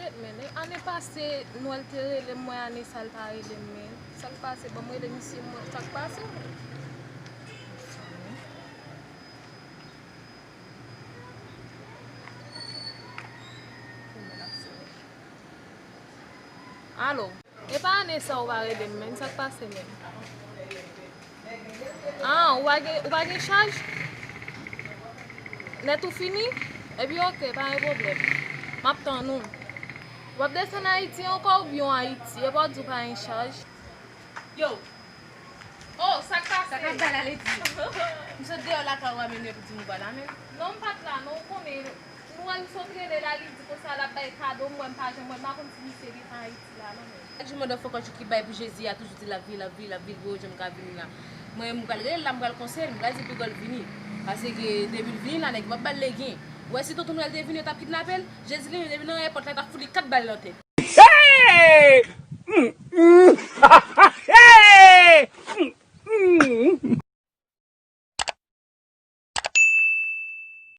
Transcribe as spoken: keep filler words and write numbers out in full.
Men, ane pase, Nwèl te rele m, mwen ane sa l pa rele m, men sa k pase? Ban m rele misye, mwen, sa k pase? Alo. E pa ane sa ou pa rele m, men sa k pase menm? Ah, ou pa gen, ou pa gen chaj? Nèt ou fini? Epi oke, pa gen pwoblèm. M ap tann ou. W ap desann Ayiti ankò oubyen w Ayiti? E pa w di w pa gen chaj? Yo! Oh, sa k pase? Sa k ap bay la, Lady? M sot deyò lakay ou a, men nou pou di m ou pa la, men. Non, m pa t la, non, ou konnen. Nwèl sot rele la, li di konsa l ap bay kado, m wè m pa janm wè, m pa konn si misye gentan Ayiti la, non, men. Chak jou mwen fè kòchou ki bay pou Jezi a, toujou di l ap vini, l ap vini, l ap vini, pou yo janm ka vini la. Mwen, m pral rele l la, m pral konseye l, m pral di l piga l vini. Paske depi l vini la, nèg yo p ap ba l legen. Ou wè si tonton Nwèl te vini, yo t ap kidnape l. Jezi li menm, depi nan ayewopò la, yo t ap fout li kat bal nan tèt. Hey! Mm, mm.